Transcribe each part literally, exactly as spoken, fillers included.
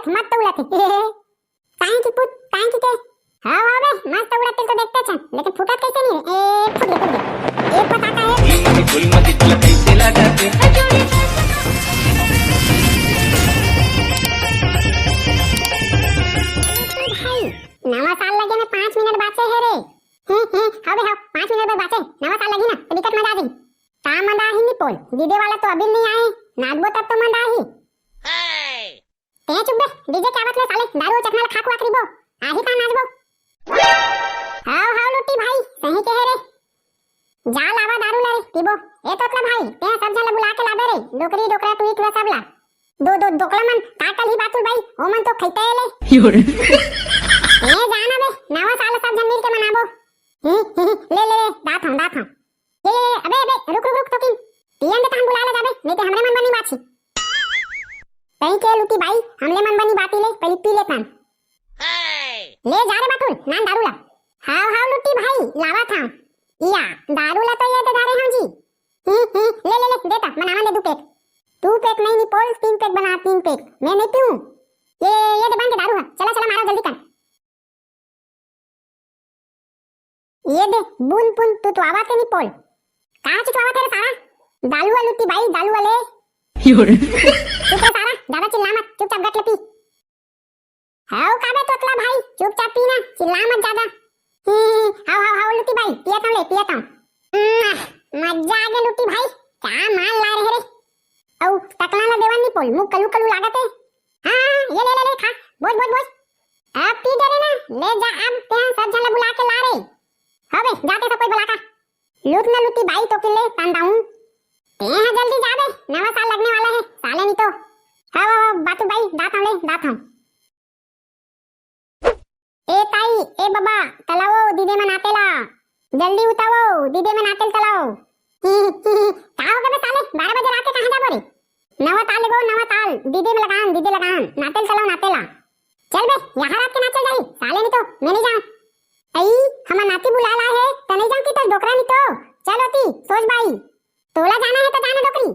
मस्त उड़त हे। काहे कि पुत, काहे कि के? हाँ, हाँ बे, मस्त उड़त तेल तो देखते छन, लेकिन फूटत कैसे नहीं? ए, फूट गया, फूट गया। ए, पता का है? गुल मत इतना कैसे लगा के? भाई, नवा साल लगे में पाँच मिनट बाचे है रे। हैं, हैं, हाँ बे, हाँ, पाँच मिनट बस बाचे, नवा साल लगी ना, तो बिकट मजा आ जाई। का मजा आही नी पोल, दीदी वाला तो अभी नहीं आए, नाचबो तब तो मजा आही। ते चुप बे, डीजे के आवत ले साले, दारू चखना ला खा खुआ के रहिबो, आही का नाचबो। हाव, हाव लुट्टी भाई, सही कहे रे। जा लावा दारू ला रे, पीबो। ए तोतला भाई, ते सब झन ला बुला के लाबे रे, डोकरी, डोकरा, टुई, टुआ सब ला। दो, दो, दोकला मन, का कल ही बातुल भाई, ओ मन तो खैते ले। ए जाना बे, नवा साल सब झन मिल के मनाबो। ही, ही, ही, ले, ले, ले, दात हूँ, दात हूँ। ये, ये, ये, अबे, अबे, रुक, रुक, रुक, तो किन? पियन दे तहन बुला ले जाबे, नहीं ते हमरे मन बनी बात ही। कहीं के लुटी बाई, हमले मन बनी बात ही ले, पहले पी ले तहन। ले जा रे बातुल, नान दारू ला। हाव, हाव लुटी भाई, लावा था। या, दारू ला तो ये दे धारे हाँ जी। ही, ही, ले, ले, ले, दे ता, मनावन दे दू पैक। दू पैक नहीं, नी पोल, तीन पैक बना, तीन पैक। मैं नहीं पीऊँ। ये, ये दे बन के दारू है। चला, चला, मारो जल्दी कर। ये दे, बुन बुन, तू तो आवा के नहीं पोल। कहाँ चुचवावा तेरे सारा? दालू वालू ती बाई, दालू वाले। चुप रे सारा, ज्यादा चिल्ला मत, चुपचाप गट ले पी। हाव का बे तोतला भाई, चुपचाप पी ना, चिल्ला मत ज्यादा। ही, ही, ही, हाव, हाव, हाव, लुटी भाई, पिया था ले, पिया था। उम्म, मजा आ गया लुटी भाई, क्या माल ला रहे रे। औ, टकला ना देवन नहीं पोल, मुख कलू कलू लागत है। हाँ, ये ले, ले, ले, खा, बोझ, बोझ, बोझ। अब पी डरे ना, ले जा अब तें सब झन ला बुला के ला रे। हाँ बे, जाते सब कोई बुला का। लूट ना लूटी बाई तो किले तान दाऊं। तें हाँ जल्दी जा बे, नवा साल लगने वाला है, साले नहीं तो। हाँ, हाँ, हाँ, बातू बाई, दात हम ले, दात हम। ए ताई, ए बाबा, तलावो, दीदे मन आते ला। जल्दी उतावो, दीदे मन आते तलावो। ही, ही, ही, का हो गए बे साले, बारह बजे रात के कहाँ जाबो रे? नवा ताल लेगो, नवा ताल, दीदे में लगान, दीदे लगान, नातेल चलाओ, नातेला। चल बे, यहाँ रात के नाचे जाही, साले नहीं तो, मैं नहीं जाऊँ। अई, हमार नाती बुला ला है, त नहीं जाऊँ की तो डोकरा नहीं तो, चल होती, सोच बाई। तोला जाना है तो जाना डोकरी।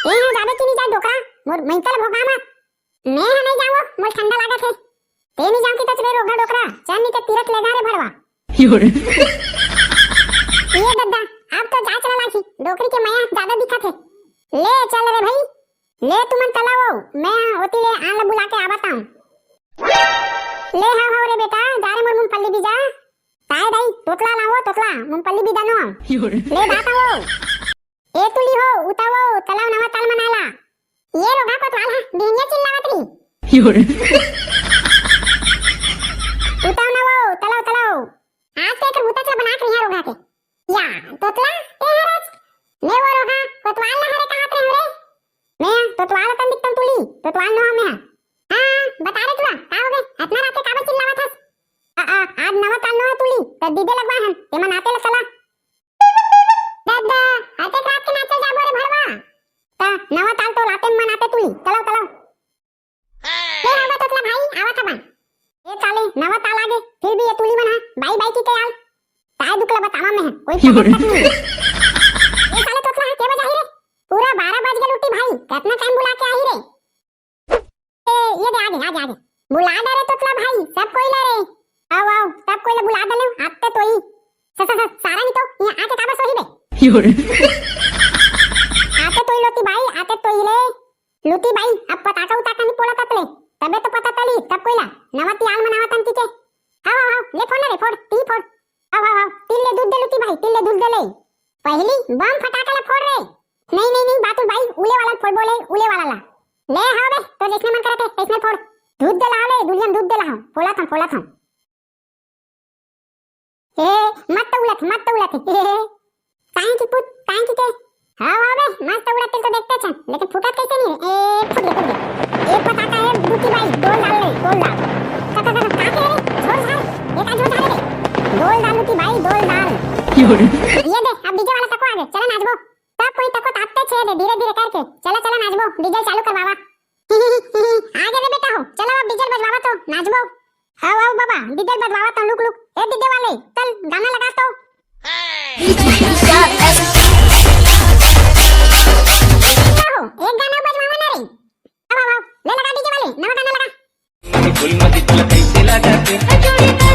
ए, हाँ जाबे कि नहीं जाए डोकरा, मोर मैतल भोगा मत। मैं हाँ नहीं जाऊँ, मोर ठंडा लागत है। ते नहीं जाऊँ की तो चले रोगा डोकरा, चल नहीं तो तीरथ ले जा रे भड़वा। यो रे। ये दद्दा, अब तो जा चला लागी, डोकरी के मया ज्यादा दिखत है। ले चल रे भाई, ले तुमन तलावो, मैं होती ले आन ला बुला के आवत हूँ। ले हाव हाव रे बेटा, जा रे मोर मूंगफली बीजा। ताए दाई, तोतला लावो, तोतला, मूंगफली बीजा नो। यो रे। ले बात आवो। ए तुली हो, उतावो, तलाव नवा ताल मनाला। ये रोगा कोतवाल हा, बिहनिया चिल्लावत रही। यो रे। उताव ना वो, तलाव, तलाव। आज के एकर बुता चला बना के यहाँ रोगा के। या, तोतला, ते हरच। ने वो रोगा, कोतवाल ना हरे कहात रहे रे। मैं, तोतवाल तन दिखतन तुली, तोतवाल नो मैं। हाँ, बता रे तुला, का हो गए? इतना रात के काबर चिल्लावत हस? आ, आ, आज नवा ताल नो तुली, त दीदे लगवा हन, ते मनाते लगला। दद्दा, अतेक रात के नाचे जाबो रे भड़वा? त नवा ताल तो लाते मनाते तुई। तलाव, तलाव। ले आवा तोतला भाई, आवा था बा। ए साले, नवा ताल आगे, फिर भी ये तुली मन हा, बाई बाई की के आल। काय दुख ला बतावा मैं, कोई समझ तक नहीं। ए साले तोतला हा, के बजा ही रे? पूरा बारह बज गए लुटी भाई, कितना टाइम बुला के आई रे? ए, ये दे, आगे, आगे, आगे। बुला दे रे तोतला भाई, सब कोई ला रे। आओ, आओ, सब कोई ला बुला दे ले, आते तो ही। स-, स-, स-, सारा नहीं तो, यहाँ आके काबर सोही बे? यो रे। आते तो ही लोती भाई, आते तो ही ले। लोती भाई, अब पताका उताका नहीं पोला ततले। तबे तो पता तली, सब कोई ला। नवा तियाल मनावा तन की के। आओ, आओ, आओ, ले फोड़ ना रे, फोड़, ती फोड़। आओ, आओ, आओ, तिल ले दूध दे लोती भाई, तिल ले दूध दे ले। पहली बम फटाका ला फोड़ रे। नहीं, नहीं, नहीं, बातुल भाई, उले वाला फोड़ बोले, उले वाला ला। ले, हाँ बे, तो जैसने मन करत है, तैसने फोड़। दूध दे ला ले, दुलियन दूध दे ला, फोड़ा था, फोड़ा था। ए, मत तो उलत, मत तो उलत। काहे की पुत, काहे की के? हाँ, हाँ बे, मस्त उड़त तेल तो देखते छन, लेकिन फूटत कैसे नहीं? ए, फूट गया, फूट गया। ए, पता का है, दूती भाई, डोल डाल ले, डोल डाल। का, का, का, का, का के रे? झोर झार, ये का झोर झार रे? डोल डाल दूती भाई, डोल डाल। यो रे। ये दे, अब डीजे वाला तको आ गए, चला नाचबो। सब कोई तको तापते छे दे, धीरे धीरे करके। चला, चला नाचबो, डीजे चालू करवावा। आ गए रे बेटा हो, चला अब डीजे बजवावा तो नाचबो। आओ, आओ बाबा, डीजे बजवावा तो लुक, लुक। ए डीजे वाले, चल गाना लगा तो। हो, एक गाना बजवावा ना रे। आओ, आओ, आओ, ले लगा डीजे वाले। के नवा गाना लगा। फूल मती तोला कैसे लागत?